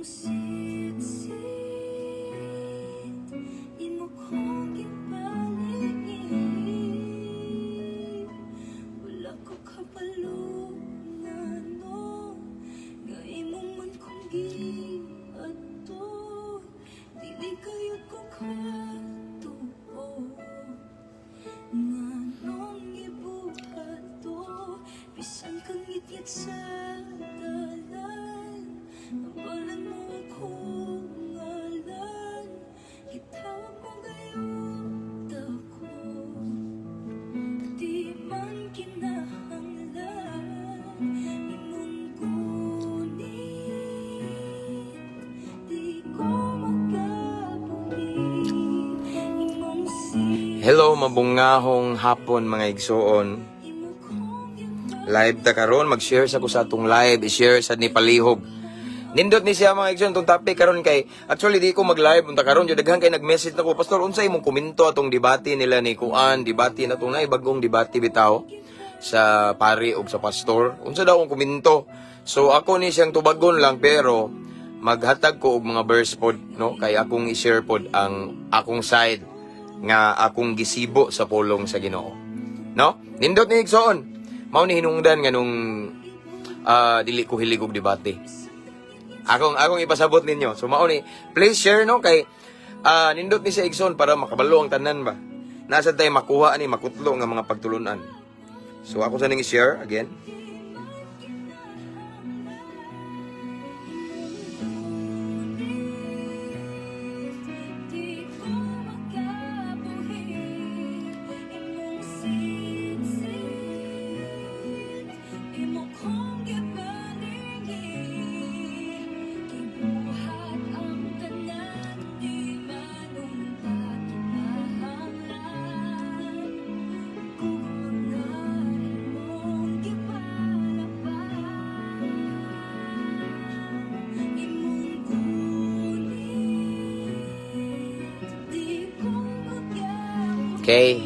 Sitsitt, imo kong gipalingi. Wala ko kabalo ngano nga imo man kong giadto. Dili kayo ko katuo nganong gibuhat to. Bisan kang ngitngit sa dalan, Nabalan mo akong ngalan. Gitawag mo gayud ako. Di man kinahanglan imong gunit. Di ko makabuhi imong si Hello, mabungahong hapon, mga igsoon. Imo kong Live ta karon, mag-share sa ko sa atong live, i-share sa ni palihog. Nindot ni siya, mga igsoon, tong topic karon kay actually di ko mag-live unta karon jud daghan kay nag-message nako, "Pastor, unsa imong komento atong debate nila ni kuan, debate na tong nay bagong debate bitaw sa pari og sa pastor. Unsa daw ang komento?" So ako ni siyang tubagon lang pero maghatag ko og mga verse pod, no, kay akong i-share pod ang akong side nga akong gisibo sa pulong sa Ginoo. No? Nindot ni igsoon. Mao ni hinungdan nga nung dili ko hilig og debate. Akong ipasabot ninyo. So mao ni, please share, no, kay nindot ni siya, igsoon, para makabalo ang tanan ba. Nasa tayo makuha ani makutlo nga mga pagtulunan. So ako sa ning i-share again. Di ko makabuhi imong sitsitt. Imo kong gipalingi. Kay buhat ang tanan. Di man unta kinahanglan. Gugma nga imong gipalapa. Imong gunit. Di ko makabuhi. Okay.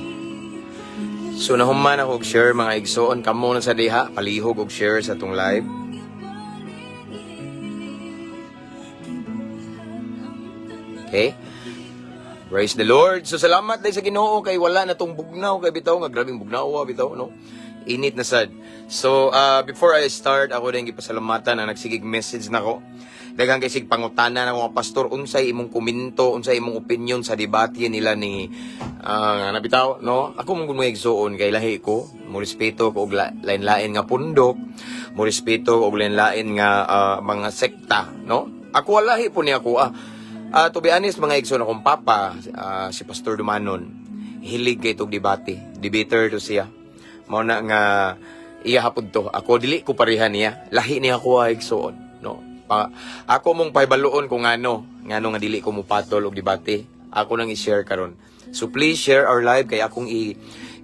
So nahuman ako og share, mga igsoon, kamo na sa diha palihog og share sa atong live. Okay? Praise the Lord. So salamat dahil sa Ginoo kay wala na tong bugnaw kay bitaw nga grabing bugnaw wa bitaw, no. Init na sad. So before I start, ako din gipasalamatan ang nagsigig message nako. Daghan kay sig pangutana na mga, "Pastor, unsay imong komento, unsay imong opinion sa debate nila ni nabitaw?" no? Ako mong mga igsoon kay lahi ko, mo respeto ko og lain-lain nga pundok, mo respeto og lain-lain nga mga sekta, no? Ako lahi po niya ako ah. To be honest, mga igsoon, akong papa, si Pastor Dumanon, hilig kay itong debate. Debater to siya. Mao na nga iya hapon to. Ako dili ko pareha niya. Lahi niya ako ah, igsoon, no? Pa, ako mong pahibaluon kung ngano nga dili ko mupatol og debate. Ako nang i-share karon. So please share our live kay akong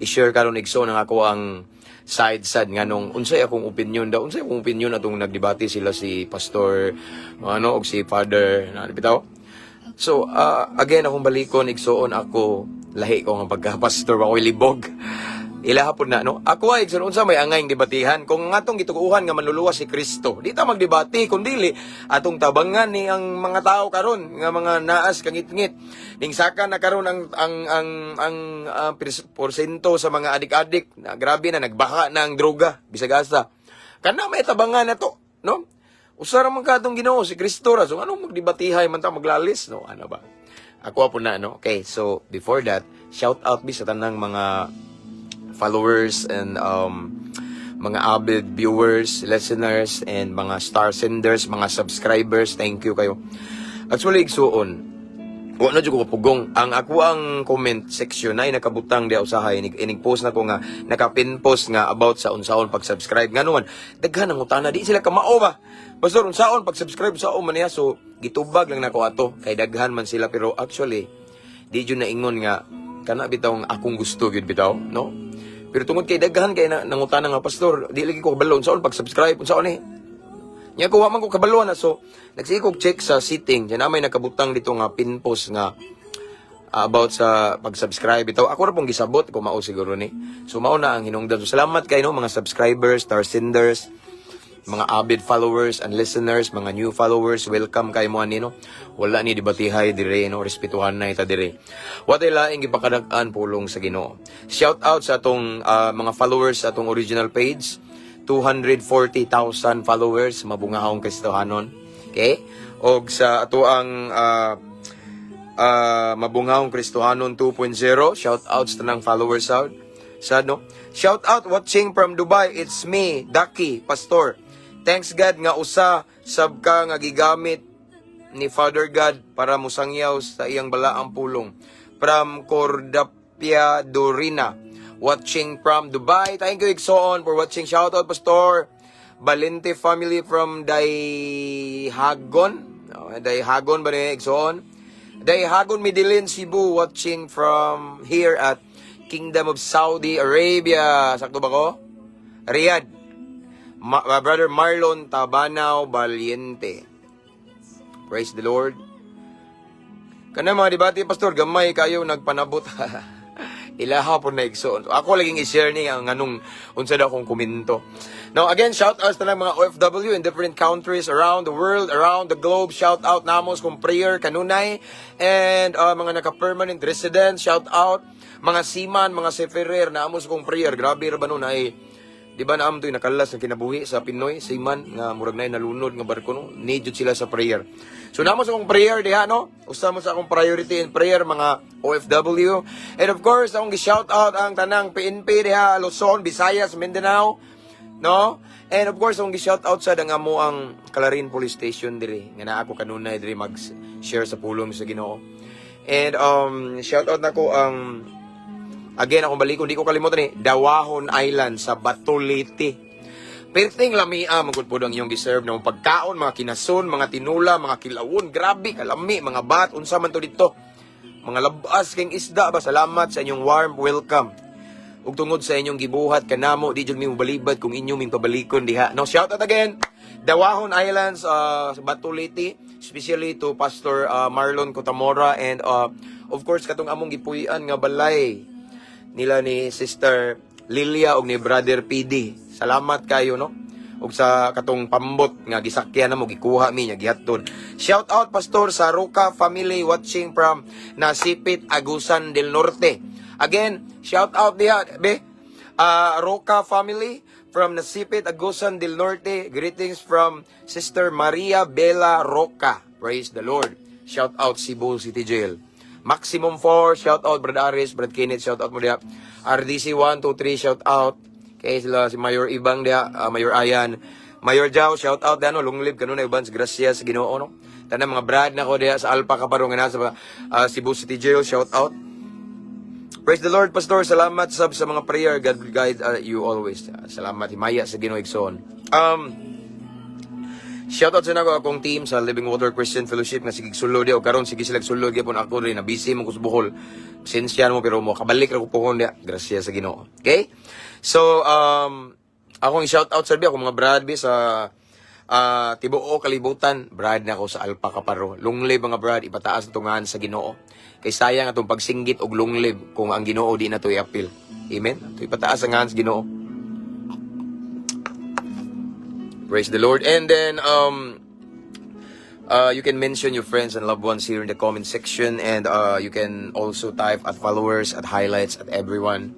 i-share karon, igsoon, ang ako ang side sad nganong unsay akong opinion daw, unsay akong opinion atong nagdebate sila si Pastor ano og si Father na bitaw. So, again, akong balikon, igsoon, ako, lahi ko nga pagka-pastor, ako'y libog. Ilaha po na, no? Ako ay, igsoon, unsa may angay debatihan? Kung nga atong gituguhan nga manluluwas si Kristo, di ta magdebate, kung dili, atong tabangan ni ang mga tao karon nga mga naas kangitngit. Ning saka na karon ang porsyento sa mga adik-adik, na grabe na, nagbaha na ang droga, bisag asa. Kana may tabangan na to, no? Usa ra man kadtong Ginoo si Kristo ra. So anong magdebatihay man ta, maglalis, no? Ano ba? Ako po na, no? Okay, so before that, shout out bi sa tanang mga followers and mga avid viewers, listeners, and mga star senders, mga subscribers. Thank you kayo. Actually, igsuon, wa na jud ko kapugong. Ang ako ang comment section ay nakabutang di usahay inig post na ko nga naka-pin post nga about sa unsaon pag-subscribe. Ngano man daghan ang utana, di sila kamao ba. "Pastor, unsaon pag-subscribe sa man niya?" So gitubag lang nako ato kay daghan man sila, pero actually di jud na ingon nga kana bitaw ang akong gusto gyud bitaw, no? Pero tungod kay daghan kay na, nangutana nga, "Pastor, di lagi ko kabalo unsaon pag-subscribe, unsaon ni?" Nya ko wa man ko kabalo na, so nagsige kog check sa setting. Diyan na may nakabutang dito nga pin post nga about sa pag-subscribe ito. Ako ra pong gisabot ko mao siguro ni. So mao na ang hinungdan. So salamat kay, no, mga subscribers, star senders. Mga avid followers and listeners, mga new followers, welcome kay mo ani, no. Wala ni debatihay dire, no, respetuhan na ita dire. Wa tay laing gipakadag-an, pulong sa Ginoo. Shout out sa atong mga followers sa atong original page. 240,000 followers, Mabungahong Kristohanon. Okay? Og sa ato ang Mabungahong Kristohanon 2.0, shout out sa tanang followers out. Sa no? Shout out watching from Dubai. It's me, Daki, Pastor. Thanks God nga usa sab ka nga gigamit ni Father God para musangyaw sa iyang balaang pulong. From Cordapia Dorina. Watching from Dubai. Thank you, igsoon, for watching. Shout out, Pastor. Valente family from Dayhagon. Oh, Dayhagon ba ni, igsoon? Dayhagon, Medellin, Cebu. Watching from here at Kingdom of Saudi Arabia. Sakto ba ko? Riyadh. Brother Marlon Tabanao Valiente. Praise the Lord. Kana mga debate, Pastor, gamay kayo nagpanabot. Ilaha po na, igsoon. So, ako laging i-share ni ang anong unsa daw akong komento. Now again, shout out sa mga OFW in different countries around the world, around the globe. Shout out namos kung prayer kanunay and mga naka-permanent resident, shout out mga seaman, mga seafarer, namos kung prayer. Grabe ra ba no ay, di ba naam to'y nakalas ng kinabuhi sa Pinoy seaman nga murag na nalunod nga barko, no? Need jud sila sa prayer. So namo sa akong prayer diha, no? Usa mo sa akong priority in prayer mga OFW. And of course, akong gi-shout out ang tanang PNP diha Luzon, Visayas, Mindanao, no? And of course, akong gi-shout out sa ang amo ang Clarin Police Station diri nga naa ako kanunay diri mag-share sa pulong sa Ginoo. And shout out nako ang, again, akong balikon, di ko kalimutan ni Dawahon Island sa Batuliti. Perting lamia magud po ang iyong giserve na mga pagkaon, mga kinason, mga tinula, mga kilawon, grabe kalami, mga bat, unsa man to dito. Mga labas keng isda ba, salamat sa inyong warm welcome. Ug tungod sa inyong gibuhat kanamo, di jud mi mobalibad kung inyo ming pabalikon diha. No, shout out again. Dawahon Islands, sa Batuliti, especially to Pastor Marlon Cotamora and of course katong among gipuy-an nga balay nila ni Sister Lilia og ni Brother PD. Salamat kayo, no. Ug sa katong pambot nga gisakyan na mo, gikuha mi niya gihatod. Shout out, Pastor, sa Roca family watching from Nasipit, Agusan del Norte. Again, shout out diha be. Roca family from Nasipit, Agusan del Norte. Greetings from Sister Maria Bella Roca. Praise the Lord. Shout out Cebu City Jail. Maximum 4, shout out Brad Aris, Brad Kenneth, shout out mo diha. RDC 1, 2, 3, shout out. Kay sila si Mayor Ibang diha, Mayor Ayan. Mayor Jao, shout out diha, no, long live kanunay uban sa grasya sa Ginoo, no. Tanan mga brad na ko diha sa Alpha Kaparo nga nasa Cebu City Jail, shout out. Praise the Lord, Pastor. Salamat sab sa mga prayer. God will guide you always. Salamat himaya sa Ginoo, igsoon. Shout out sa nako akong team sa Living Water Christian Fellowship nga sige sulod og karon sige sila sulod gyapon. Ako rin na busy mo ko sa Bohol. Pasensya mo pero mo kabalik ra ko pohon diha. Grasya sa Ginoo. Okay? So akong shout out sa akong mga brad bi sa tibuok kalibutan, brad na ako sa Alpha Kaparo. Long live mga brad, ipataas ang tungahan sa Ginoo. Kay sayang atong pagsinggit og long live kung ang Ginoo di na to i-appeal. Amen. To ipataas ang ngalan sa Ginoo. Praise the Lord. And then, you can mention your friends and loved ones here in the comment section, and you can also type at followers, at highlights, at everyone.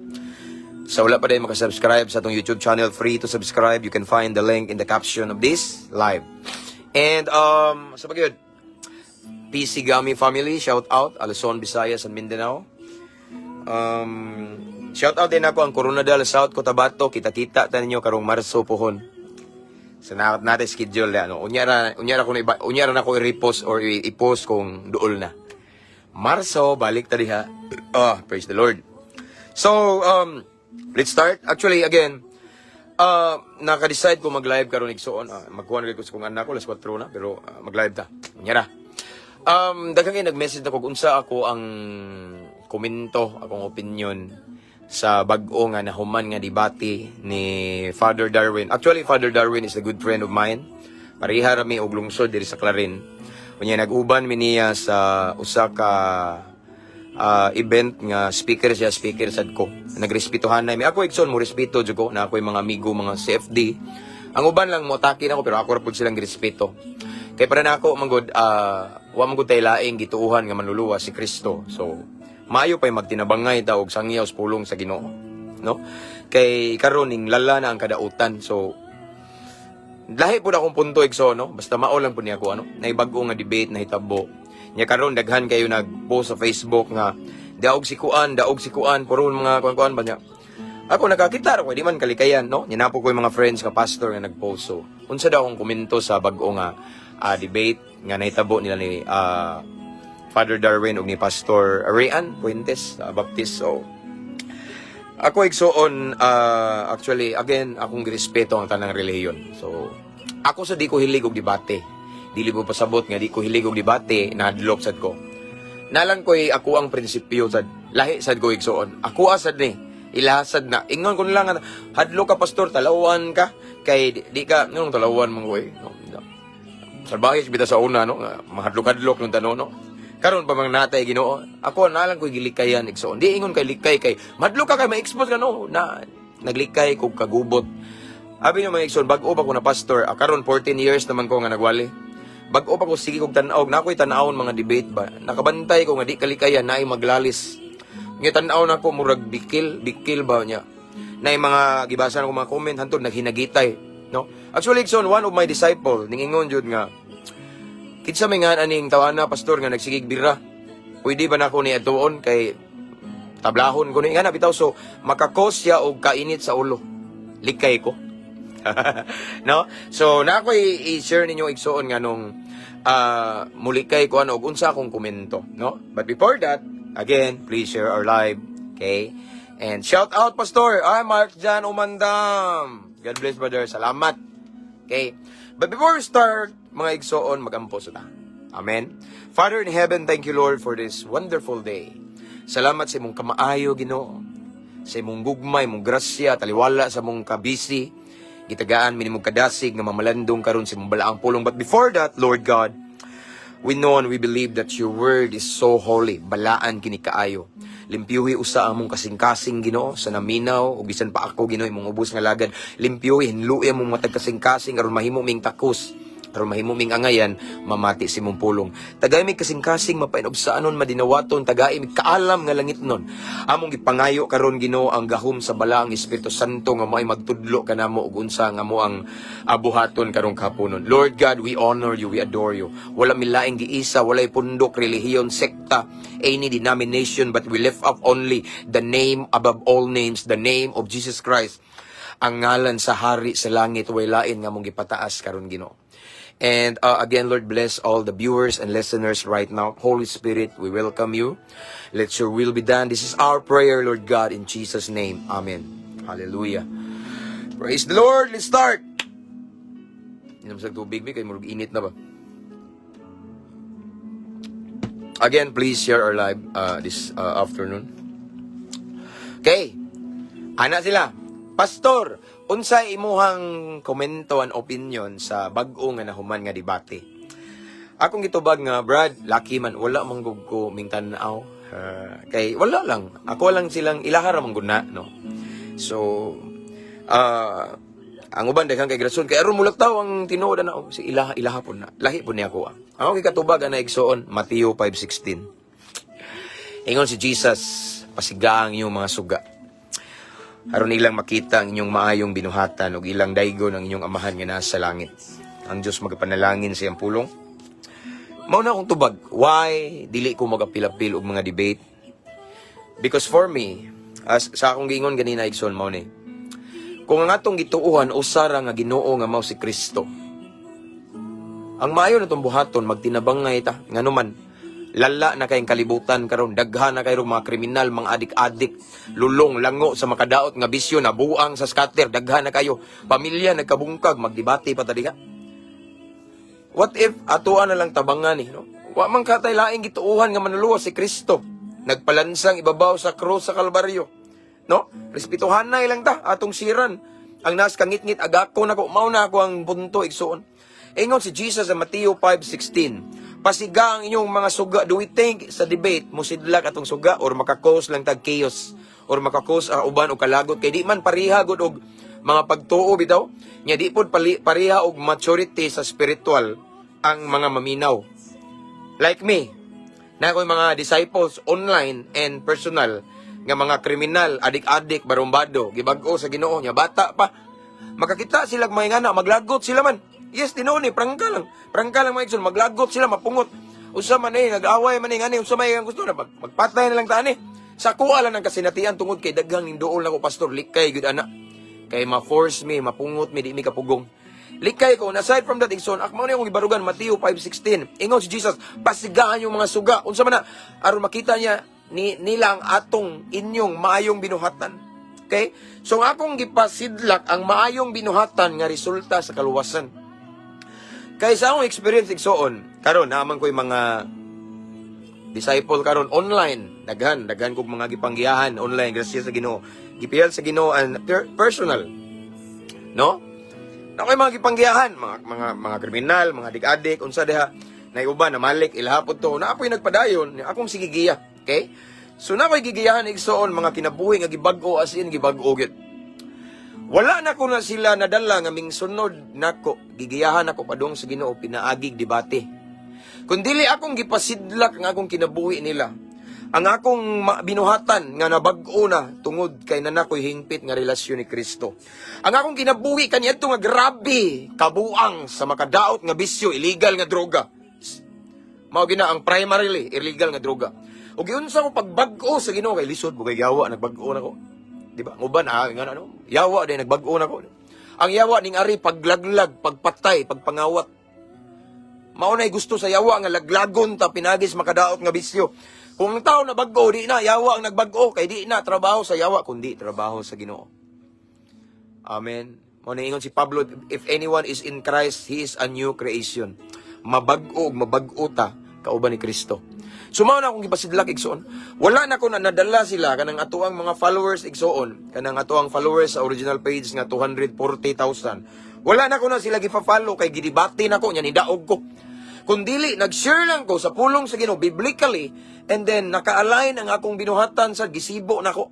Sa wala pa din makasubscribe sa atong YouTube channel, free to subscribe. You can find the link in the caption of this live. And, sa pag PC Gami family, shout out, Luzon, Visayas, and Mindanao. Shout out din ako ang Coronadal, South Cotabato. Kita-kita ta ninyo karong Marso pohon. Sa na natin schedule na ano. Unya ra ko na iba, unya ra na ko i-repost or i-post kung duol na. Marso balik ta diha. Ah, praise the Lord. So, let's start. Actually, again, naka-decide ko mag-live karon, igsoon. Magkuha na ko sa kong anak ko, alas 4 na, pero mag-live ta. Unya ra. Daghang kay nag-message na ko kung unsa ako ang komento, akong opinion sa bag-o nga nahuman nga debate ni Father Darwin. Actually, Father Darwin is a good friend of mine. Pareha ra mi og lungsod diri sa Clarin. Unya nag-uban mi niya sa usa ka event nga speaker siya, speaker sad ko. Nagrespetuhan na mi. Ako, igsoon, mo respeto jud ko na ako'y mga amigo, mga CFD. Ang uban lang mo atake nako, pero ako ra pud silang girespeto. Kay para nako manggod, wa man gud tay laing gituuhan nga manluluwas, si Kristo. So maayo pay magtinabangay ta og sangyaw sa pulong sa Ginoo, no? Kay karon ning lala na ang kadautan. So lahi pud akong punto, igsoon, no? Basta mao lang pud niya ako ano. Nay bag-o nga debate na hitabo. Nya karon daghan kayo nag-post sa Facebook nga daog si kuan, daog si kuan, puro mga kuan-kuan ba niya. Ako nakakita ra ko, di man kalikayan, no? Nya naa po ko yung mga friends nga pastor nga nag-post. So, unsa daw akong komento sa bag-o nga debate nga nahitabo nila ni Father Darwin ug ni Pastor Rayan Puentes, Baptist. So, ako, igsoon, actually, again, akong girespeto ang tanang relihiyon. So, ako sa di ko hilig og debate. Dili ko pasabot nga di ko hilig og debate, nahadlok sad ko. Nalang ko'y ako ang prinsipyo sad. Lahi sad ko, igsoon. Ako asad ni. Ilahasad na. Ingon ko na lang, nga, hadlok ka, pastor, talawan ka. Kay di ka, nganong talawan man ko eh. No, no. Salbahe bita sa una, no? Nga, mahadlok-hadlok nung tanong, no? Karon pa mga natay Ginoo. Ako na lang ko'y gilikayan, igsoon. Di ingon kay likay kay madlok ka kay ma-expose ka, no, na naglikay kog kagubot. Abi nyo, mga igsoon, bag-o pa ko na pastor. Ah, karon 14 years naman ko nga nagwali. Bag-o pa ko sige kog tan-aw, na ako'y tan-awon mga debate ba. Nakabantay ko nga di kalikayan naay maglalis. Nga tan-aw na ko murag bikil, bikil ba niya. Naay mga gibasa ko mga comment hantod naghinagitay, no? Actually, igsoon, one of my disciple ningingon jud nga kinsa may nga aning tawana, pastor, nga nagsigig bira. Pwede ba nako ni atuon kay tablahon ko ni nga na bitaw, so makakos siya og kainit sa ulo. Likay ko. No? So na ako i-share ninyo, igsoon, nga nung mulikay ko ano ug unsa akong komento, no? But before that, again, please share our live, okay? And shout out, Pastor. Ay, Mark Jan Umandam. God bless, brother. Salamat. Okay? But before we start, mga igsoon, magampo sa ta. Amen. Father in heaven, thank you, Lord, for this wonderful day. Salamat sa imong kamaayo, Ginoo. Sa imong gugma, imong grasya, taliwala sa imong kabisi. Gitagaan mi nimong kadasig nga mamalandong karon sa imong balaang pulong. But before that, Lord God, we know and we believe that your word is so holy. Balaan kini kaayo. Limpyuhi usa among kasing-kasing, Ginoo, sa naminaw ug bisan pa ako, Ginoo, imong ubos nga lagad. Limpyuhi, hinlui among matag kasing-kasing aron mahimo ming takos. Aron mahimo ming angayan mamati sa imong pulong. Tagay mi kasing-kasing mapainubsaanon, madinawaton, tagay mi kaalam nga langitnon. Among gipangayo karon, Ginoo, ang gahom sa balaang Espiritu Santo nga mao'y magtudlo kanamo ug unsa nga mo ang abuhaton karong kapunon. Lord God, we honor you, we adore you. Wala milaing giisa, walay pundok, relihiyon, sekta, any denomination, but we lift up only the name above all names, the name of Jesus Christ. Ang ngalan sa hari sa langit, way lain nga mong gipataas karon, Ginoo. And again, Lord, bless all the viewers and listeners right now. Holy Spirit, we welcome you. Let your will be done. This is our prayer, Lord God, in Jesus' name. Amen. Hallelujah. Praise the Lord. Let's start. Inom sa tubig, mi, kay murag init na ba? Again, please share our live this afternoon. Okay. Ana sila. Pastor, unsay imuhang komento and opinion sa bag-o nga nahuman nga debate? Akong gitubag nga, Brad, lucky man wala man gud ko mingtan-aw. Kay wala lang. Ako lang silang ilaha ra man gud na, no. So, ang uban daghan kay grason kay aron mulataw ang tinuod na oh, si ilaha ilaha po na. Lahi po niya ako. Ah. Ang katubag ana, igsoon, Mateo 5:16. Ingon si Jesus, pasiga ang inyong mga suga aron ilang makita ang inyong maayong binuhatan ug ilang daygon ang inyong amahan nga nasa langit. Ang Diyos magapanalangin sa iyang pulong. Mao na akong tubag. Why dili ko magapil-apil og mga debate? Because for me, as sa akong giingon ganina, igsoon, mao ni. Kung ang atong gituohan usa ra nga Ginoo nga mao si Kristo. Ang maayo na itong buhaton, magtinabangay ta. Ngano man, lala na kayong kalibutan karon, daghan na kayo mga kriminal, mga adik-adik, lulong, lango sa makadaot nga bisyo, nabuang sa scatter, daghan na kayo. Pamilya nagkabungkag, magdebate pa ta diha. What if atoa na lang tabangan eh, no? Wa man katay laing gituohan nga manluluwas, si Kristo. Nagpalansang ibabaw sa krus sa Kalbaryo. No? Respetuhan na ilang ta atong siran. Ang nas kangitngit agako nako, mao na ako ang punto, igsoon. Ingon si Jesus sa Mateo 5:16, pasiga ang inyong mga suga. Do we think sa debate musidlak atong suga or makakos lang tag chaos or makakos ang uban og kalagot kay di man pareha gud og Mga pagtuo bitaw, nya di pod pareha og maturity sa spiritual ang mga maminaw. Like me, na ako'y mga disciples online and personal nga mga kriminal, adik-adik, barumbado, gibag-o sa Ginoo nya bata pa. Makakita sila mga ngana, maglagot sila man. Yes, tinuod ni, prangka lang. Prangka lang, mga igsoon, maglagot sila, mapungot. Usa man eh, nag-away man eh, ngani, usa man eh, ang gusto na, magpatay na lang ta ani. Sa kuha lang ng kasinatian tungod kay daghang ninduol nako, "Pastor, likay gud ana." Kay ma-force me, mapungot me, di mi kapugong. Likay ko, and aside from that, igsoon, ak mao ni akong gibarugan, Mateo 5:16. Ingon si Jesus, "Pasigaan yung mga suga." Unsa man na, aron makita niya ni nila ang atong inyong maayong binuhatan. Okay? So ang akong gipasidlak ang maayong binuhatan nga resulta sa kaluwasan. Kay sa akong experience, igsoon, karon naman ko'y mga disciple karon online, daghan daghan kog mga gipanggiyahan online, grasya sa Ginoo. Gipiyal sa Ginoo and personal. No? Na ako'y mga gipanggiyahan, mga kriminal, mga adik-adik, unsa diha, na uban na malik ilahapod to, na ako'y nagpadayon, akong sige giya. Okay? So na ako'y gigiyahan, igsoon, mga kinabuhi nga gibag-o, as in gibag-o gyud. Wala na ko na sila nadala nga mingsunod nako, gigiyahan ako padung sa Ginoo pinaagig debate. Kung dili akong gipasidlak ang akong kinabuhi nila, ang akong binuhatan nga nabag-o na tungod kay nanakoy hingpit nga relasyon ni Kristo. Ang akong kinabuhi kaniadto nga grabe kabuang sa makadaot nga bisyo, illegal nga droga. Mao gina ang primarily illegal nga droga. Ug giunsa ko pagbag-o sa Ginoo kay lisod mo kay yawa nagbag-o nako. Di ba? Ang uban ah nga ano, yawa din nagbag-o nako. Ang yawa ning ari paglaglag, pagpatay, pagpangawat. Mao nay gusto sa yawa nga laglagon ta pinagis makadaot nga bisyo. Kung ang tao na bag-o, di na yawa ang nagbag-o kay di na trabaho sa yawa kundi trabaho sa Ginoo. Amen. Mao na ingon si Pablo, "If anyone is in Christ, he is a new creation." Mabag-o ug mabag-o ta kauban ni Kristo. So mao na akong gipasidlak, igsoon. Wala na ko na nadala sila kanang atoang mga followers, igsoon, kanang atoang followers sa original page nga 240,000. Wala na ko na sila gifa-follow kay gidibate nako nya nidaog ko. Kung dili nag-share lang ko sa pulong sa Ginoo biblically and then naka-align ang akong binuhatan sa gisibo nako.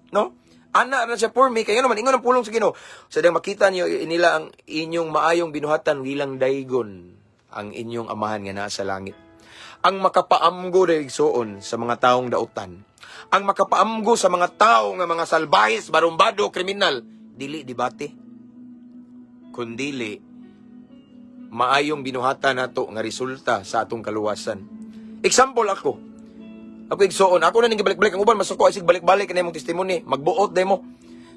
No? Ana na siya for me kay naman ingon ang pulong sa Ginoo. Sa dang makita niyo nila ang inyong maayong binuhatan bilang daygon ang inyong Amahan nga nasa langit. Ang makapaamgo dahil, igsoon, sa mga taong dautan. Ang makapaamgo sa mga tao nga mga salbahis, barumbado, kriminal, dili debate. Kundili maayong binuhatan nato nga resulta sa atong kaluwasan. Example ako. Ako, igsoon, ako na ning gibalik-balik ang uban masuko ay sig balik-balik na imong testimony, magbuot day mo.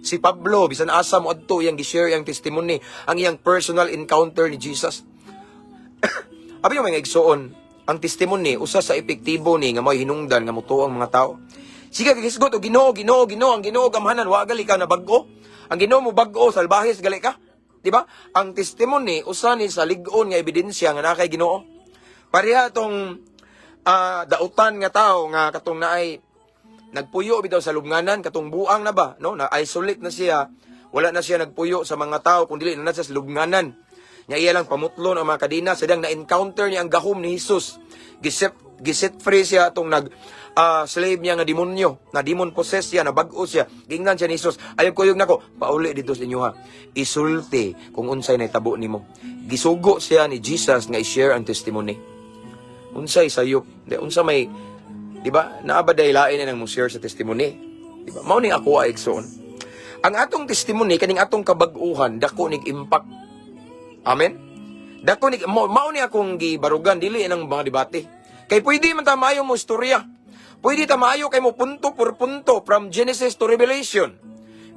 Si Pablo, bisan asa mo adto, iyang gi-share iyang testimony, ang iyang personal encounter ni Jesus. Abi yung mga igsoon, ang testimony usa sa epektibo ni nga may hinungdan nga mutuo ang mga tao. Sige gihisgot og Ginoo, Ginoo, Ginoo, ang Ginoo gamhanan, wa gali ka na bag-o. Ang Ginoo mo bag-o, salbahis gali ka. Di ba? Ang testimony usa ni sa lig-on nga ebidensya nga naa kay Ginoo. Pareha tong dautan nga tao nga katong naay nagpuyo bitaw sa lubnganan, katong buang na ba, no? Na isolate na siya, wala na siya nagpuyo sa mga tao kundi na siya sa lubnganan. Nya iya lang pamutlon ang mga kadena sa na encounter niya ang gahom ni Jesus. Giset free siya atong nag slave niya nga demonyo, na demon possessed siya, na bag-o siya. Gingnan siya ni Jesus, "Ayaw kuyog nako, pauli dito sa inyo ha. Isulti kung unsay nahitabo nimo." Gisugo siya ni Jesus nga i-share ang testimony. Unsay sayop, di unsa may, di ba? Naa ba day lain na nang mo share sa testimony? Di ba? Mao ning ako ay, igsoon. Ang atong testimony kaning atong kabag-uhan dako nig impact. Amen. Dako ni mo mao ni akong gibarugan, dili nang mga debate. Kay pwede man ta maayo mo istorya. Pwede ta maayo kay mo punto por punto from Genesis to Revelation.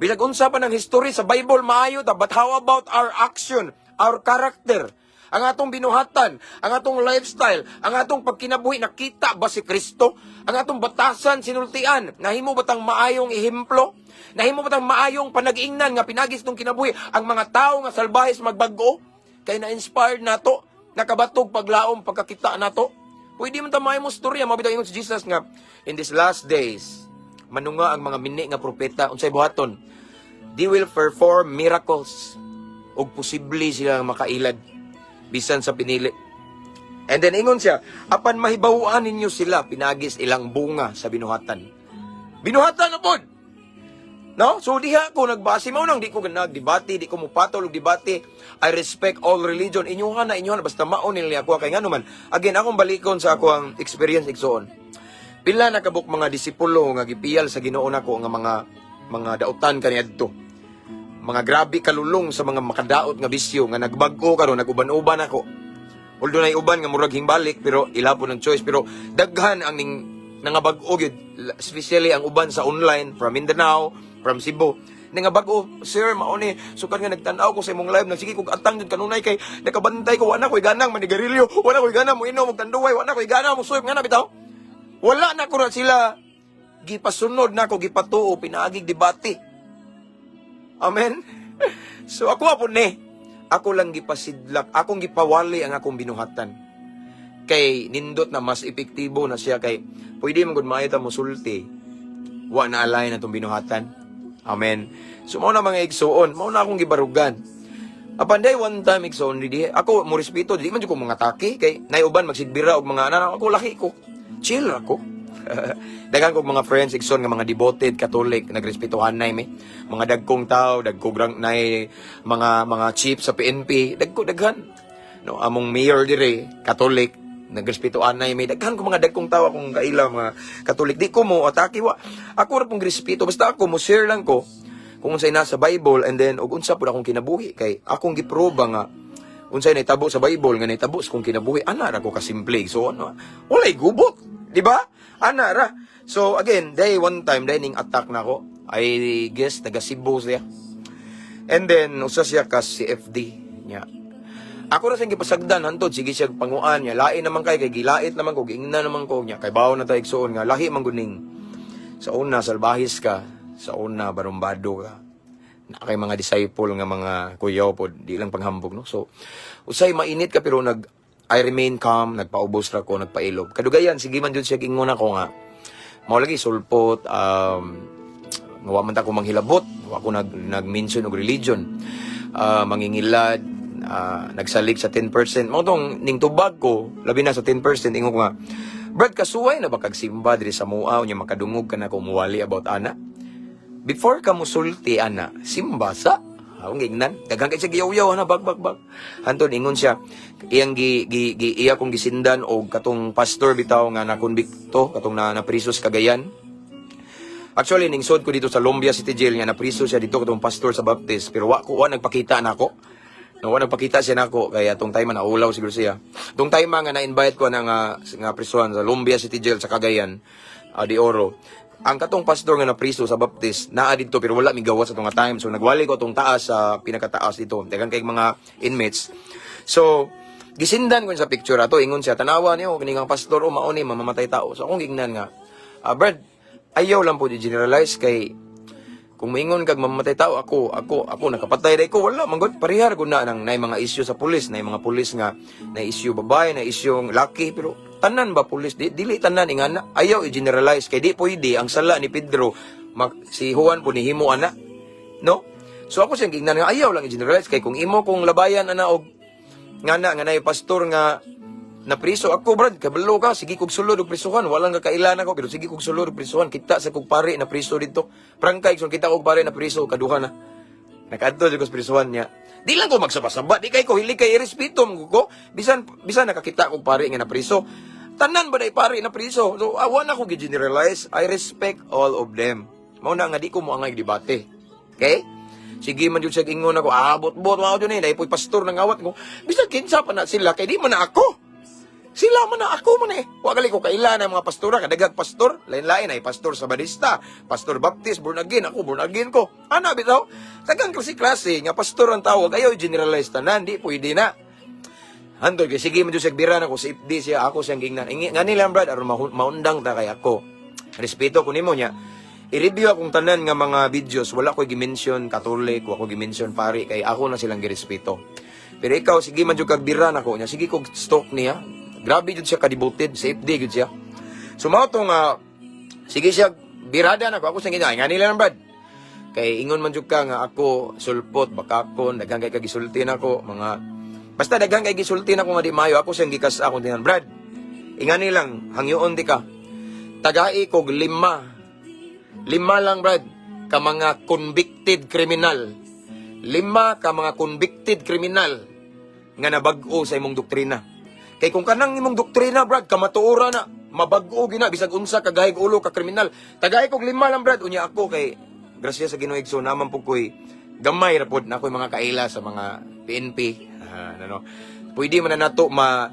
Bisag unsa pa ng history sa Bible maayo ta, but how about our action, our character? Ang atong binuhatan, ang atong lifestyle, ang atong pagkinabuhi, nakita ba si Kristo? Ang atong batasan, sinultian, nahimo ba tang maayong ehemplo? Nahimo ba tang maayong panag-ingnan nga pinagis tong kinabuhi ang mga tao nga salbahis magbag-o? Kay na-inspired nato, nakabatog paglaom pagkakita nato. Pwede man ta maayo mo storya, mabitaw ingon si Jesus nga in these last days manunga ang mga mini nga propeta, unsay buhaton? They will perform miracles ug posible sila makailad bisan sa pinili. And then ingon siya, "Apan mahibaw-an ninyo sila pinagis ilang bunga sa binuhatan." Binuhatan na pod. No? So diha ko nagbase mao nang di ko nagdebate, di ko mupatol og debate. I respect all religion. Inyuhan na inyuhan basta mao nila ako kay ngano man. Again, akong balikon sa ako ang experience, igsoon. Pila na kabuk mga disipulo nga gipiyal sa Ginoo nako nga mga dautan kaniadto. Mga grabe kalulong sa mga makadaot nga bisyo nga nagbag-o karon, nag-uban-uban ako. Although nay uban nga murag hingbalik, pero ila po ng choice, pero daghan ang ning nangabag-o gyud, especially ang uban sa online from Mindanao, from Cebu. Nangabag-o, "Sir, mao ni sukad nga nagtan-aw ko sa imong live, nagsige kog atang jud kanunay kay nakabantay ko, wa na koy ganang manigarilyo, wa na koy gana mo inom og tanduay, wa na koy gana mo suyop," nga na bitaw. Wala na ko na sila gipasunod na ko, gipatuo pinaagig debate. Amen. So ako po ni, ako lang gipasidlak, akong gipawali ang akong binuhatan. Kay nindot na mas epektibo na siya kay pwede man gud maayo ta mosulti. Wa na alay na tong binuhatan. Amen. So mao na, mga igsuon, mao na akong gibarugan. Apan day one time, igsuon, di ako mo respeto, di man jud ko mga atake kay nay uban magsigbira og mga anak ako, laki ko. Chill ako. Daghan kog mga friends, igsoon, nga mga devoted Catholic, nagrespetuhan nay mi. Mga dagkong tao, dagkong rank, nay mga chief sa PNP, dagko daghan. No, among mayor dire, Catholic, nagrespetuhan nay mi. Daghan ko mga dagkong tao akong kaila mga Catholic. Di ko mo atake wa. Ako ra pong respeto, basta ako mo share lang ko kung unsay nasa Bible and then og unsa pud akong kinabuhi kay akong giproba nga unsay nahitabo sa Bible nga nahitabo sa akong kinabuhi. Ana ra ko kasimple. So ano, walay gubot, di ba? Ana ra. So again, day one time day ning attack na ako. I guess taga Cebu siya. And then usa siya ka CFD niya. Ako ra siyang gipasagdan hantod sige siya panguan niya. Lain naman kay gilait naman ko, giingnan naman ko niya. Kay bawo na ta, igsuon, nga lahi man gud ning sa una salbahis ka, sa una barumbado ka. Na kay mga disciple nga mga kuyaw pod, di lang panghambog, no. So usay mainit ka pero nag I remain calm, nagpaubos ra ko, nagpailob. Kadugayan sige man jud siya gingon ako nga mao lagi sulpot, nga wa man ta ko manghilabot, wa ko nag-mention og religion. Mangingilad, nagsalig sa 10%. Mao tong ning tubag ko, labi na sa 10%, ingon ko nga, "Brad, kasuway na ba kag simba diri sa mua nya makadungog ka na ko muwali about ana? Before ka musulti ana, simba sa." Akong gingnan. Daghan kay siya giyaw-yaw ana, bag bag bag. Hantod ingon siya, iyang gi, gi, gi iya kong gisindan og katong pastor bitaw nga nakonbikto, katong na napriso sa Cagayan. Actually, ning sod ko dito sa Lumbia City Jail nga napriso siya dito, katong pastor sa Baptist, pero wa ko wa nagpakita nako. No, wa nagpakita siya nako kaya tong time naulaw siguro siya. Tong time nga na-invite ko na nga prisuhan sa Lumbia City Jail sa Cagayan de Oro. Ang katong pastor nga napriso sa Baptist naa didto pero wala migawas sa nga time. So nagwali ko tong taas sa pinakataas dito. Daghan kay mga inmates. So gisindan ko sa picture ato, ingon siya, "Tanawa niyo kini nga pastor o mao ni mamamatay tao." So akong gingnan nga, "Brad, ayaw lang po di-generalize kay kung moingon kag mamatay tao, ako nakapatay day ko, wala man gud parehar gud na nang nay mga issue sa pulis, nay mga pulis nga na issue babae, na issue laki, pero tanan ba pulis? Di, dili tanan ingana. Ayaw i-generalize kay di pwede ang sala ni Pedro si Juan po nihimo ana, no?" So ako siyang gingnan nga ayaw lang i-generalize kay kung imo kong labayan ana og nga na nga nay pastor nga napriso, ako, brad, kabalo ka, sige kog sulod og prisuhan, walang kakailan ako pero sige kog sulod og prisuhan. Kita sa kog pare na priso dito, prangkay so kita kog pare na priso kaduha na nakaadto jud ko sa prisuhan niya. Di lang ko magsaba-saba, di kay ko hili kay irespeto mo ko bisan bisan nakakita kog pare nga napriso. Tanan ba day pare na priso? So awa na ko gi-generalize. I respect all of them. Mao na nga di ko mo angay debate. Okay. Sige man jud siya ingon ako, "Ah, bot-bot mao jud ni, dahil po'y pastor nang awat ko." Bisan kinsa pa na sila kay di man na ako. Sila man na ako man eh. Wa gali ko kaila na mga pastora, kadagag pastor, lain-lain ay pastor Sabadista, pastor Baptist, born again, ako born again ko. Ana bitaw? Tagang klase-klase nga pastor ang tawag, ayaw generalize tanan, di pwede na. Hantod kay sige man jud siya bira na ko sa FD siya, ako siyang gingnan. Ngani lang, brad, aron maundang ta kay ako. Respeto ko nimo niya. I-review akong tanan nga mga videos, wala ko gi-mention Catholic, wala ko gi-mention pari kay ako na silang girespeto. Pero ikaw, sige man jud kag bira nako niya, sige kog stalk niya. Grabe jud siya ka-devoted, sa FD jud siya. So mao tong sige siya birada nako, ako siyang ginay, ngani lang, brad. Kay ingon man jud ka nga ako sulpot, bakakon, daghan kay kagisulti nako, mga basta daghan kay gisulti nako nga di maayo, ako siyang gikas akong tinan, "Brad. Ingani lang, hangyoon di ka. Tagai kog lima. Lima lang, brad. ka mga convicted criminal. Lima ka mga convicted criminal nga nabag-o sa imong doktrina. Kay kung kanang imong doktrina, Brad, kamatuoran na, mabag-o gina bisag unsa ka gahig ulo ka kriminal. Tagay kog lima lang, Brad, unya ako kay grasya sa Ginoo, igsoon, naman pud ko'y gamay ra pod na ako'y mga kaila sa mga PNP. Ah, ano, pwede man na nato ma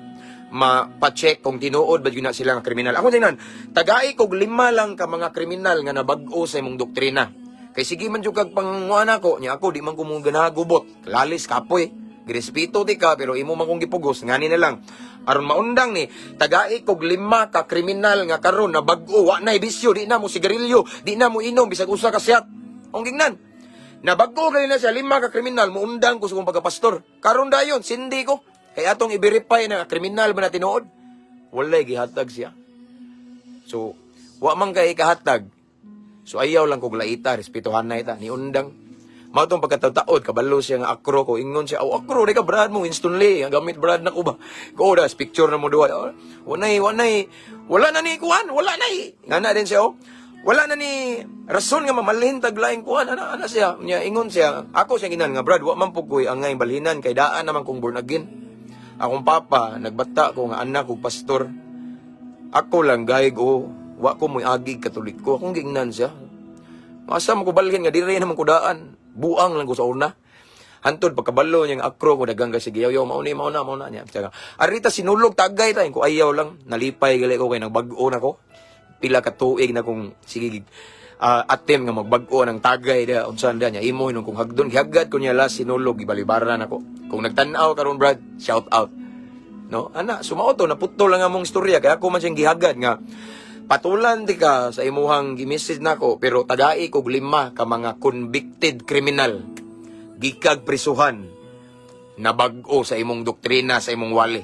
ma-check kung tinuod ba gyud na sila nga kriminal. Ako tingnan, tagai kog lima lang ka mga kriminal nga nabag-o sa imong doktrina. Kay sige man jud kag panguan ako, nya ako di man ko mo ganahagubot. Lalis kapoy. Girespeto di ka pero imo man kong gipugos ngani na lang. Aron maundang ni, tagai kog lima ka kriminal nga karon nabag-o, wa nay bisyo, di na mo sigarilyo, di na mo inom bisag usa ka shot. Ang gingnan. Nabag-o gali na siya, lima ka kriminal, muundang ko sa kong pagkapastor. Karon dayon, sindi ko. Kay atong i-verify na kriminal ba na tinuod? Walay gihatag siya. So, wa man kay kahatag. So ayaw lang kog laita, respetuhan na ita, ni undang. Mao tong pagkataod, kabalo siya nga akro ko, ingon siya, "Oh, akro, di ka brad mo, Winston Lee, ang gamit brad na ko ba?" Ko das, picture na mo duha. Oh, wanay, wanay, wala na ni kuan, wala na eh. Nga na din siya, oh. Wala na ni rason nga mamalhin taglaing kuan, ana, ana siya. Nya ingon siya, ako siya ginan nga, "Brad, wa man pud ko'y angay balhinan kay daan naman kong born again. Akong papa, nagbata ko nga anak og pastor. Ako lang gayg o wa ko mo'y agig Katoliko." Akong giingnan siya. Asa mo ko balhin nga diri naman ko daan. Buang lang ko sa una. Hantod pagkabalo niya nga akro ko dagang kasi sige yaw mao ni mao na mao na niya. Tsaka, arita sinulog tagay ta ko ayaw lang nalipay gali ko kay nagbag-o na ko. Pila ka tuig na kung sige attempt nga magbag-o ng tagay da unsa da niya imo hinong kung hagdon gihagad ko niya last sinulog gibalibaran ako. Kung nagtan-aw karon, Brad, shout out. No? Ana, sumao to, naputol lang among istorya kaya ako man siyang gihagad nga patulan di ka sa imuhang gi-message nako pero tagai kog lima ka mga convicted criminal gikag prisuhan na bag-o sa imong doktrina, sa imong wali.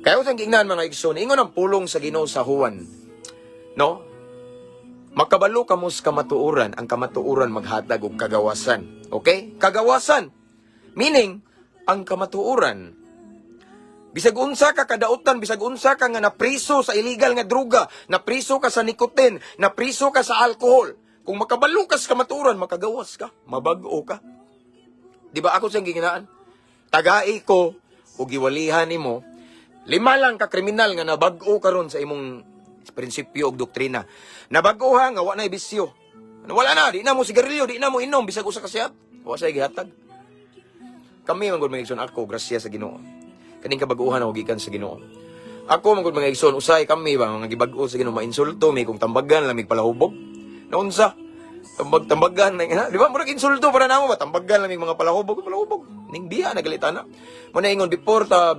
Kaya ko giingnan, mga igsoon, ingon ang pulong sa Ginoo sa Juan. No? Makabalo kamo sa kamatuoran, ang kamatuoran maghatag og kagawasan. Okay? Kagawasan. Meaning, ang kamatuoran, bisag unsa ka kadautan, bisag unsa ka nga napriso sa illegal nga droga, napriso ka sa nicotine, napriso ka sa alcohol. Kung makabalo ka sa kamatuoran, makagawas ka, mabag-o ka. Di ba ako siyang giginaan? Tagai ko o giwalihan nimo, lima lang ka kriminal nga nabag-o karon sa imong prinsipyo og doktrina. Nabag-o ha nga wa na bisyo. Wala na, di na mo sigarilyo, di na mo inom bisag usa ka shot. Wa say gihatag. Kami man gud, mga igsoon, ako grasya sa Ginoo. Kaning kabag-uhan ako gikan sa Ginoo. Ako man gud, mga igsoon, usay kami ba mga gibag-o sa Ginoo mainsulto mi kung tambagan lamig palahubog. Naunsa? Tambag tambagan na, di ba? Murag insulto para namo ba tambagan lamig mga palahubog, palahubog. Ning biya nagalita na. Mo na ingon before ta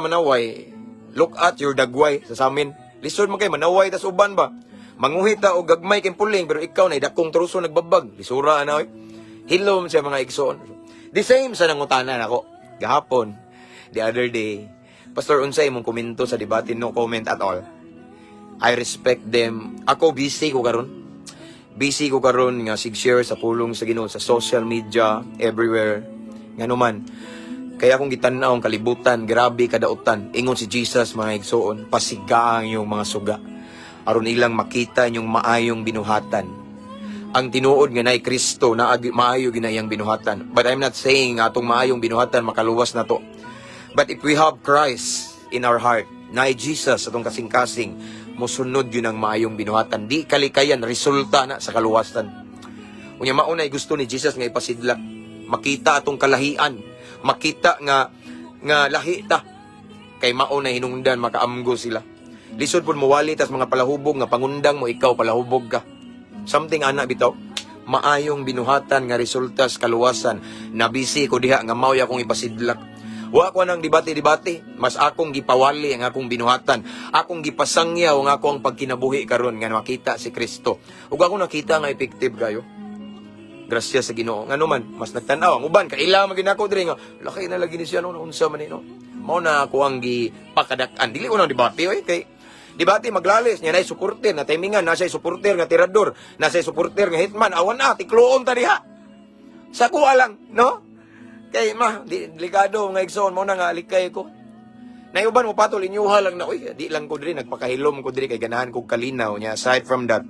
manaway, look at your dagway sa samin. Lisod man kay manaway tas uban ba. Manguhit ta og gagmay kay puling pero ikaw na dakong truso nagbabag. Lisura na oy. Hilom siya, mga igsoon. The same sa nangutana nako gahapon, the other day. "Pastor, unsay imong komento sa debate?" No comment at all. I respect them. Ako busy ko karon. Busy ko karon nga sig share sa pulong sa Ginoo sa social media everywhere. Ngano man kaya akong gitan-aw ang kalibutan, grabe kadautan. Ingon si Jesus, mga igsoon, pasigaa ang iyong mga suga aron ilang makita inyong maayong binuhatan. Ang tinuod nga naay Kristo na maayo gina iyang binuhatan. But I'm not saying nga atong maayong binuhatan makaluwas na to. But if we have Christ in our heart, naay Jesus atong kasing-kasing, mosunod yun ang maayong binuhatan. Di kalikayan, resulta na sa kaluwasan. Unya mao na gusto ni Jesus nga ipasidlak. Makita atong kalahian, makita nga nga lahi ta. Kay mao na hinungdan makaamgo sila. Lisod pud mowali tas mga palahubog nga pangundang mo ikaw palahubog ka. Something ana bitaw. Maayong binuhatan nga resulta sa kaluwasan. Nabisi ko diha nga mao'y akong ipasidlak. Wa ko nang debate-debate, mas akong gipawali ang akong binuhatan. Akong gipasangyaw ang akong pagkinabuhi karon nga makita si Kristo. Ug ako nakita nga effective kayo. Grasya sa Ginoo. Ngano man, mas nagtan-aw ang uban kaila man gyud nako diri nga laki na lagi ni siya no unsa man ni no. Mao na ako ang gipakadak-an. Dili ko nang debate oy kay debate maglalis niya nay supporter na timingan na siya supporter nga tirador, na siya supporter nga hitman. Awan na tikloon ta diha. Sa kuha lang, no? Kay ma, di, delikado nga igsoon mo na nga alikay ko. Nayuban mo patol inyuha lang na, uy, di lang ko diri nagpakahilom ko diri kay ganahan kog kalinaw niya. Aside from that,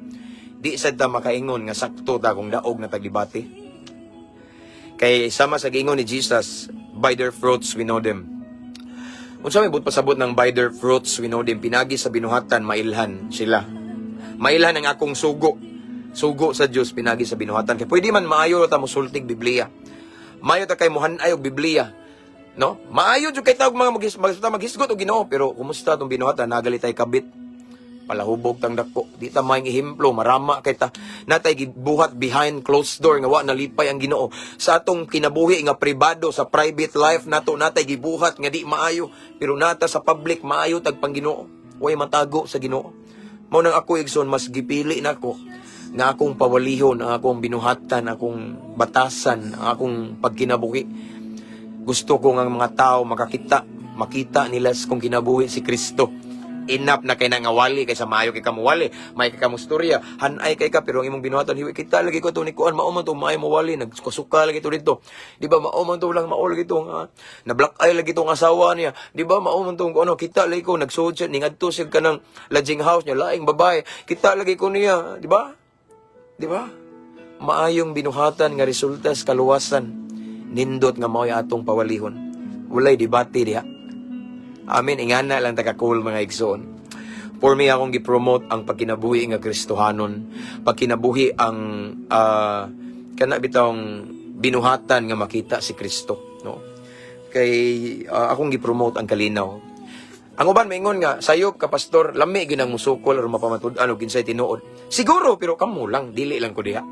Di sad ta makaingon nga sakto ta kung daog na tag-debate. Kay sama sa giingon ni Jesus, "By their fruits we know them." Unsa may buot pasabot ng "By their fruits we know them"? Pinagi sa binuhatan mailhan sila. Mailhan ang akong sugo. Sugo sa Dios pinagi sa binuhatan. Kay pwede man maayo ta mosultig Biblia. Maayo ta kay mohanay og Biblia. No? Maayo jud kay tawag mga maghisgot og Ginoo, pero kumusta tong binuhatan? Nagalitay kabit, palahubog tang dako, di ta maayong ehemplo, marama kay ta, natay gibuhat behind closed door nga wa nalipay ang Ginoo sa atong kinabuhi nga pribado. Sa private life nato natay gibuhat nga di maayo, pero nata sa public maayo tag pang Ginoo. Way matago sa Ginoo. Mao nang ako, igsoon, mas gipili nako nga akong pawalihon ang akong binuhatan, akong batasan, ang akong pagkinabuhi. Gusto ko nga ang mga tao makakita, makita nila sa kong kinabuhi si Kristo. Enough na kay nangawali kaysa maayo kay kamuwali, may kay kamustorya, hanay kay ka, pero ang imong binuhatan hiwi kita lagi ko to ni kuan, mao man to maayo mawali, nagsuka lagi to dito. Di ba mao man to lang mao lagi to nga na black eye lagi tong asawa niya. Di ba mao man to ano, kita lagi ko nagsuod siya ningadto siya kanang lodging house niya, laing babae. Kita lagi ko niya, di ba? Di ba? Maayong binuhatan nga resulta sa kaluwasan. Nindot nga mao'y atong pawalihon. Walay debate diha. Amin, ingana lang ta ka-cool, mga igsoon. For me, akong gipromote ang pagkinabuhi nga Kristohanon, pagkinabuhi ang kana bitawng binuhatan nga makita si Kristo, no? Kay akong gipromote ang kalinaw. Ang uban maingon nga, "Sayop ka, pastor, lami ginang musukol aron mapamatud-an og kinsay tinuod." Siguro, pero kamo lang, dili lang ko diha.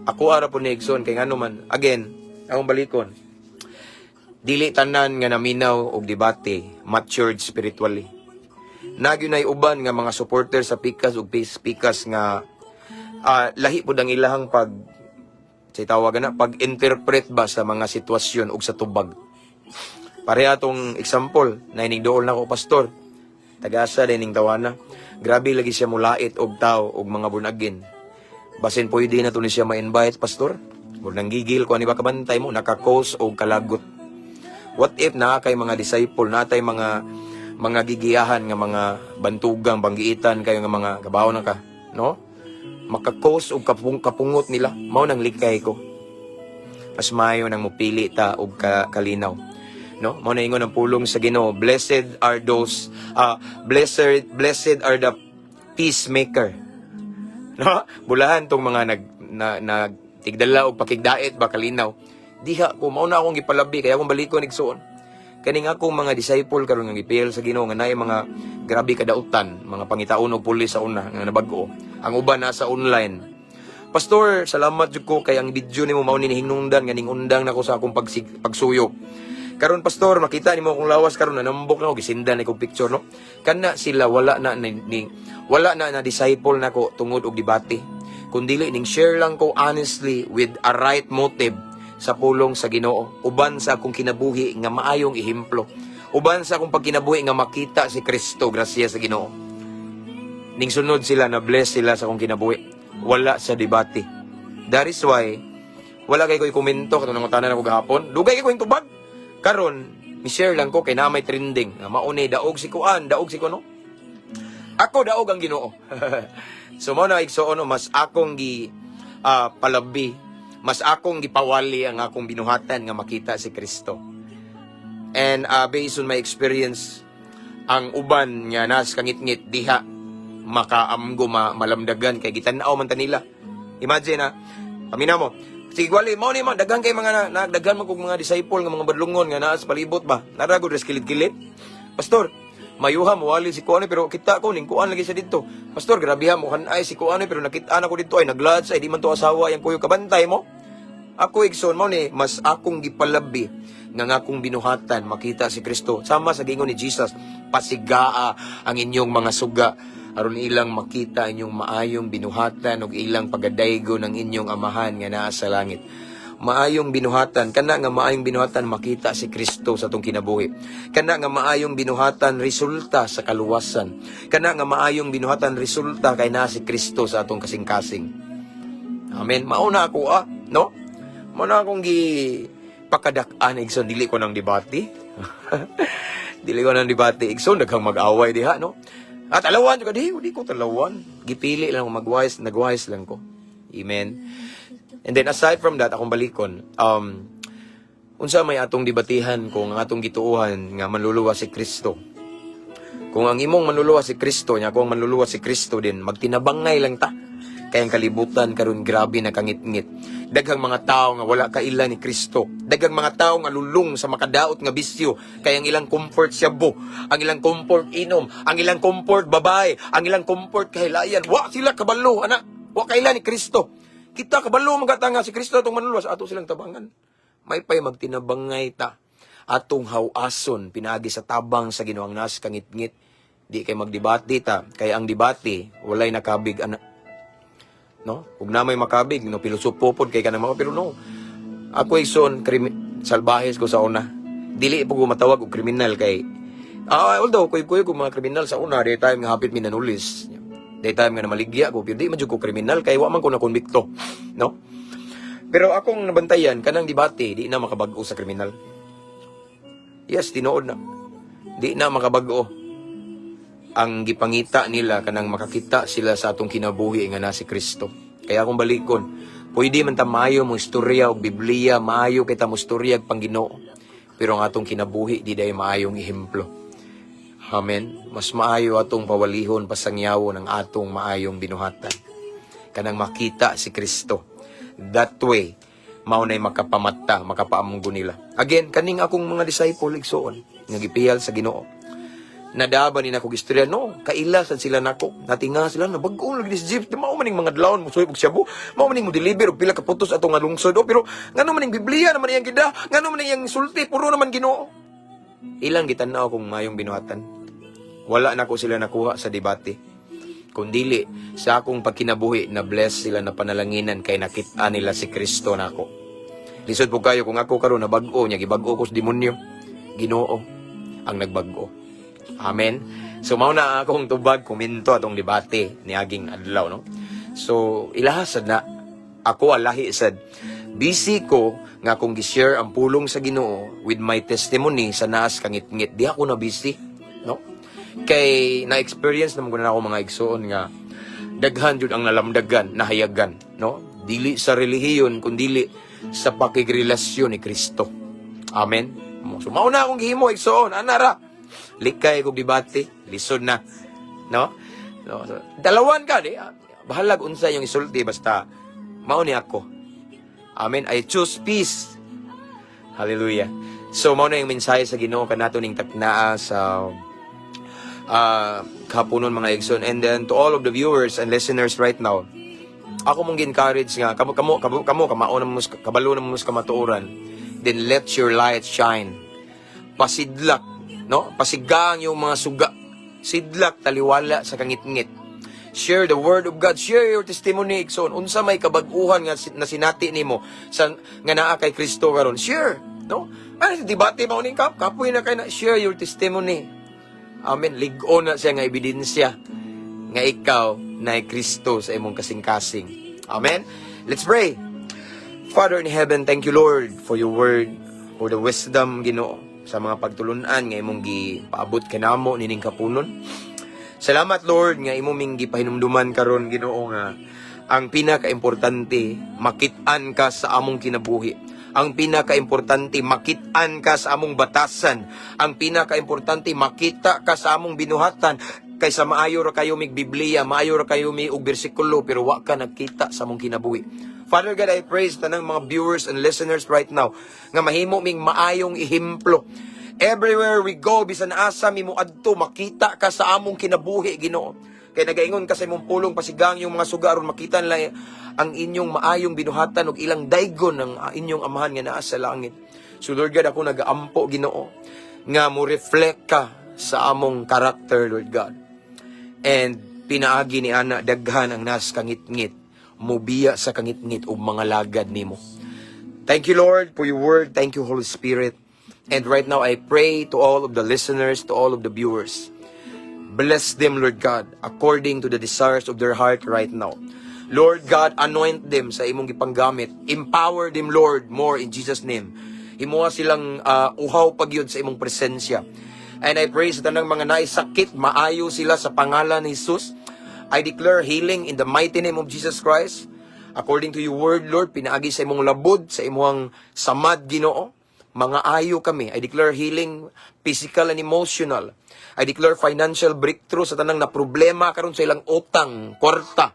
Ako ara po ni igsoon kay ngano man, again, akong balikon. Dili tanan nga naminaw og debate matured spiritually. Nagyunay uban nga mga supporter sa pikas ug pikas nga lahi pud ang ilahang pag say tawagan na pag-interpret ba sa mga sitwasyon ug sa tubag. Pareha tong example, na dool na ko pastor. Tagasa din ning tawana. Grabe lagi siya mulait og tao og mga born again. Basin pwede na to ni siya ma-invite, pastor. Murag nanggigil ko ani ba, kabantay mo, naka-cause og kalagot. What if naa kay mga disciple, natay mga gigiyahan nga mga bantugang banggiitan kayo nga mga kabaw na ka, no? Maka-cause og kapungot nila, mao nang likay ko. Mas maayo nang mupili ta og kalinaw. No? Mao na ingon ang pulong sa Ginoo, blessed are those blessed blessed are the peacemaker. No? Bulahan tong mga nag na, nagtigdala og pakigdait ba, kalinaw. Diha ko mao na akong gipalabi kaya akong balikon, igsuon. Kaning akong mga disciple karon nga gipil sa Ginoo nga naay mga grabe kadautan, mga pangitaon og pulis sa una nga nabag-o. Ang uban nasa online. "Pastor, salamat jud ko kay ang video nimo mao ni hinungdan nga ning-undang nako sa akong pagsuyop. Karon, pastor, makita nimo akong lawas karon, nanambok na ako, gisendan ni kog picture, no?" Kana sila wala na ni wala na na disciple nako tungod og debate. Kun dili ning share lang ko honestly with a right motive sa pulong sa Ginoo, uban sa akong kinabuhi nga maayong ehemplo, uban sa akong pagkinabuhi nga makita si Kristo, grasya sa Ginoo. Ning sunod sila, na bless sila sa akong kinabuhi. Wala sa debate. That is why wala kay ko ikomento katong nangutana nako gahapon. Dugay kay ko tubag. Karon, mi-share lang ko kay na may trending. Nga mauni daog si kuan, daog si kuno. Ako, daog ang Ginoo. So mao na, igsoon, no, mas akong gi palabi, mas akong gipawali ang akong binuhatan nga makita si Kristo. And based on my experience, ang uban nga nas kangitngit diha makaamgo, malamdagan kay gitan-aw man ta nila. Imagine na, paminaw mo. Sige, wali mao ni man daghan kay mga daghan man kog mga disciple nga mga badlungon nga naa sa palibot ba. Nara gud res kilid-kilid. "Pastor, mayuha mo wali si kuan pero kita ko ning kuan lagi siya dito. Pastor, grabe ha mo ay si kuan pero nakita na ko dito ay naglad sa di man to asawa yang kuyo." Kabantay mo. Ako, igsoon, mo ni mas akong gipalabi nga nga akong binuhatan makita si Kristo. Sama sa gingon ni Jesus, "Pasigaa ang inyong mga suga aron ilang makita inyong maayong binuhatan ug ilang pagadaygo ng inyong amahan nga naa sa langit." Maayong binuhatan, kana nga maayong binuhatan makita si Kristo sa atong kinabuhi. Kana nga maayong binuhatan resulta sa kaluwasan. Kana nga maayong binuhatan resulta kay naa si Kristo sa atong kasing-kasing. Amen. Mauna ako ah, no? Mao na akong gi pakadak-an, igsoon, dili ko nang debate. Dili ko nang debate, igsoon, daghang mag-away diha, no? At talawan ka di, di ko talawan. Gipili lang ko magwise, nagwise lang ko. Amen. And then aside from that, akong balikon, unsa may atong debatihan kung ang atong gituohan nga manluluwas si Kristo? Kung ang imong manluluwas si Kristo, nya ako ang manluluwas si Kristo din, magtinabangay lang ta. Kay ang kalibutan karon grabe na kangitngit. Daghang mga tao nga wala kaila ni Kristo. Daghang mga tao nga lulong sa makadaot nga bisyo. Kay ang ilang comfort syabo, ang ilang comfort inom, ang ilang comfort babae, ang ilang comfort kahilayan. Wa sila kabalo, ana. Wa kaila ni Kristo. Kita kabalo magata nga si Kristo atong manluluwas, ato silang tabangan. Maypay magtinabangay ta. Atong hawason pinaagi sa tabang sa Ginoong nas kangitngit. Di kay magdebate ta, kay ang debate walay nakabig, ana, no? Ug na may makabig, no, pilosopo pod kay kanang mga, pero no. Ako, igsoon, salbahes ko sa una. Dili po ko matawag og kriminal kay although kuy-kuy ko mga kriminal sa una, di time nga hapit mi nanulis. Di time nga namaligya ko, pero di man jud ko kriminal kay wa man ko na konbikto, no? Pero akong nabantayan kanang debate, di na makabag-o sa kriminal. Yes, tinuod na. Di na makabag-o. Ang gipangita nila kanang makakita sila sa atong kinabuhi nga na si Kristo. Kaya akong balikon, pwede man ta maayo mo istorya og Biblia, maayo kay ta mo istorya og pangginoo. Pero ang atong kinabuhi di day maayong ehemplo. Amen. Mas maayo atong pawalihon, pasangyawon ang atong maayong binuhatan. Kanang makita si Kristo. That way, mao na'y makapamata, makapaamgo nila. Again, kaning akong mga disciple, igsoon, nga gipiyal sa Ginoo. Nadaba ni nako istorya, no, kaila sad sila nako. Natinga sila na bag-o lagi si Jeep, di mao maning mga dlawon mo suyop og shabu, mao maning mo deliver og pila ka putos atong nga lungsod, oh, pero ngano maning Biblia naman iyang gida, ngano man iyang sulti, puro naman Ginoo. Ilang gitan-aw kung mayong binuhatan. Wala nako sila nakuha sa debate. Kung dili, sa akong pagkinabuhi, na bless sila, na panalanginan kay nakita nila si Kristo nako. Lisod po kayo kung ako karon nabag-o niya, gibag-o ko sa demonyo. Ginoo ang nagbag-o. Amen. So mao na akong tubag, komento atong debate niaging adlaw, no. So ilaha sad na ako alahi sad. Busy ko nga akong gi-share ang pulong sa Ginoo with my testimony sa naas kangitngit. Di ako na busy, no? Kay na-experience naman ko na ako, mga igsoon, nga daghan jud ang nalamdagan, nahayagan, no? Dili sa relihiyon kundili sa pakigrelasyon ni Kristo. Amen. So mao na akong gihimo, igsoon, ana ra. Likay kog debate, lisod na. No? No, so, dalawan ka di. Bahalag unsa yung isulti, basta mao ni ako. Amen. I choose peace. Hallelujah. So mao na yung mensahe sa Ginoo kanato ning taknaa sa kahaponon, mga igsoon. And then to all of the viewers and listeners right now, ako mong gi-encourage nga kamo kamo kamo kamo kamao na mo, kabalo na mo sa kamatuoran, then let your light shine. Pasidlak, no, pasigang yung mga suga, sidlak, taliwala sa kangitngit. Share the word of God, share your testimony, igsoon. Unsa may kabag-uhan nga na sinati nimo sa nga naa kay Kristo karon, share, no? Ano debate mo ning kap kapoy na kay na. Share your testimony. Amen. Lig-on na siya nga ebidensya nga ikaw na Kristo sa imong kasing-kasing. Amen. Let's pray. Father in heaven, thank you, Lord, for your word, for the wisdom, Ginoo, sa mga pagtulunan nga imong gipaabot kanamo nining kapunon. Salamat, Lord, nga imo ming gipahinumduman karon, Ginoo, nga ang pinakaimportante, makit-an ka sa among kinabuhi. Ang pinakaimportante, makit-an ka sa among batasan. Ang pinakaimportante, makita ka sa among binuhatan. Kaysa maayo ra kayo mig Biblia, maayo ra kayo mi og bersikulo, pero wa ka nagkita sa among kinabuhi. Father God, I praise tanang mga viewers and listeners right now nga mahimo ming maayong ehemplo. Everywhere we go, bisan asa mi moadto, makita ka sa among kinabuhi, Ginoo. Kay nagaingon ka sa imong pulong, pasigang yung mga suga aron makita nila ang inyong maayong binuhatan ug ilang daygon ang inyong Amahan nga naa sa langit. So Lord God, ako nagaampo, Ginoo, nga mo reflect ka sa among character, Lord God. And pinaagi ni ana, daghan ang nas kangitngit, mubiya sa kangitngit ug mga lagad nimo. Thank you, Lord, for your word. Thank you, Holy Spirit. And right now, I pray to all of the listeners, to all of the viewers. Bless them, Lord God, according to the desires of their heart right now. Lord God, anoint them sa imong gipanggamit. Empower them, Lord, more in Jesus' name. Himoa silang uhaw pagyud sa imong presensya. And I pray sa tanang mga naisakit, maayo sila sa pangalan ni Jesus. I declare healing in the mighty name of Jesus Christ. According to your word, Lord, pinaagi sa imong labod, sa imong samad, Ginoo. Mga ayo kami. I declare healing, physical and emotional. I declare financial breakthrough sa tanang na problema karon sa ilang utang, kwarta.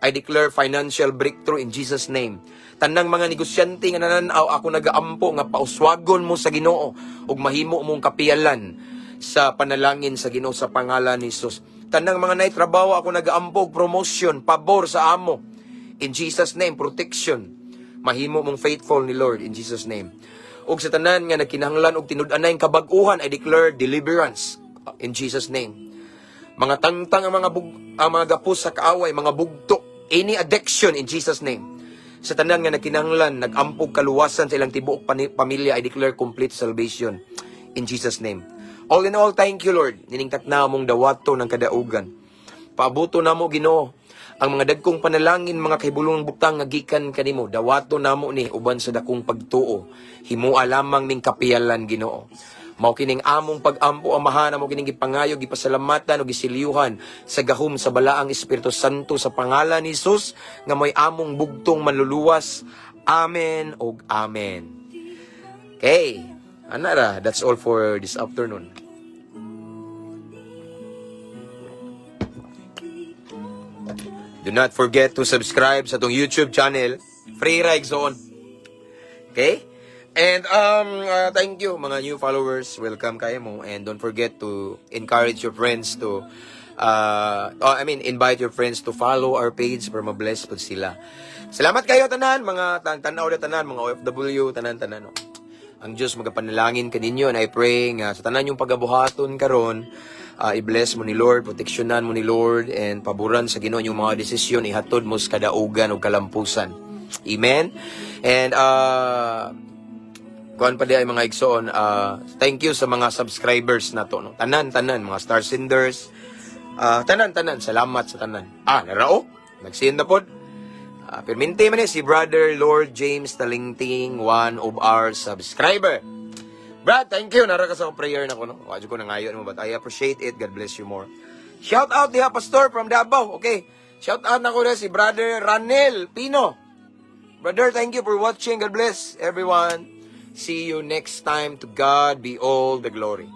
I declare financial breakthrough in Jesus' name. Tanang mga negosyante nga nananaw, ako nagaampo nga pauswagon mo sa Ginoo ug mahimo mong kapiyalan sa panalangin sa Ginoo sa pangalan ni Jesus. Tanang mga nay trabaho, ako nagaampo og promotion, pabor sa amo. In Jesus' name, protection. Mahimo mong faithful ni Lord in Jesus' name. Ug sa tanan nga nagkinahanglan og tinud-anay kabag-uhan, I declare deliverance in Jesus' name. Mga tangtang ang mga gapos sa kaaway, mga bugto, any addiction in Jesus' name. Sa tanan nga nagkinahanglan, nagampog kaluwasan sa ilang tibuok pamilya, I declare complete salvation in Jesus' name. All in all, thank you, Lord. Nining takna mong dawato ng kadaugan. Paabuto namo, Ginoo, ang mga dagkong panalangin, mga kahibulong butang nga gikan kanimo. Dawato namo ni uban sa dakong pagtuo. Himua lamang ning kapiyalan, Ginoo. Mao kining among pag-ampo, Amahan, amo kining gipangayo, gipasalamatan ug gisilyuhan sa gahom sa Balaang Espiritu Santo sa pangalan ni Jesus nga mo'y among bugtong manluluwas. Amen ug amen. Okay. Ana ra, that's all for this afternoon. Do not forget to subscribe sa atong YouTube channel, Free Ride Zone. Okay? And thank you, mga new followers. Welcome kayo mo, and don't forget to encourage your friends to oh, I mean, invite your friends to follow our page para ma-bless pud sila. Salamat kayo tanan, mga tanaw na tanan, mga OFW, tanan tanan, no. Ang Diyos magapanalangin kaninyo and I pray nga sa tanan yung pagabuhaton karon, i-bless mo ni Lord, proteksyonan mo ni Lord, and paboran sa Ginoo yung mga desisyon ihatod mo sa kadaugan ug kalampusan. Amen. And kuan pa di ay, mga igsoon, thank you sa mga subscribers na to, no? Tanan, tanan, mga star senders, tanan, tanan, salamat sa tanan. Ah, narao, nag-send na pod. Perminti man eh, si Brother Lord James Talingting, one of our subscriber. Brad, thank you. Nara ka sa prayer na ko, no? Wadyo ko nangayon mo, but I appreciate it. God bless you more. Shout out diha, Pastor from Davao. Okay. Shout out na ko si Brother Ranel Pino. Brother, thank you for watching. God bless everyone. See you next time. To God be all the glory.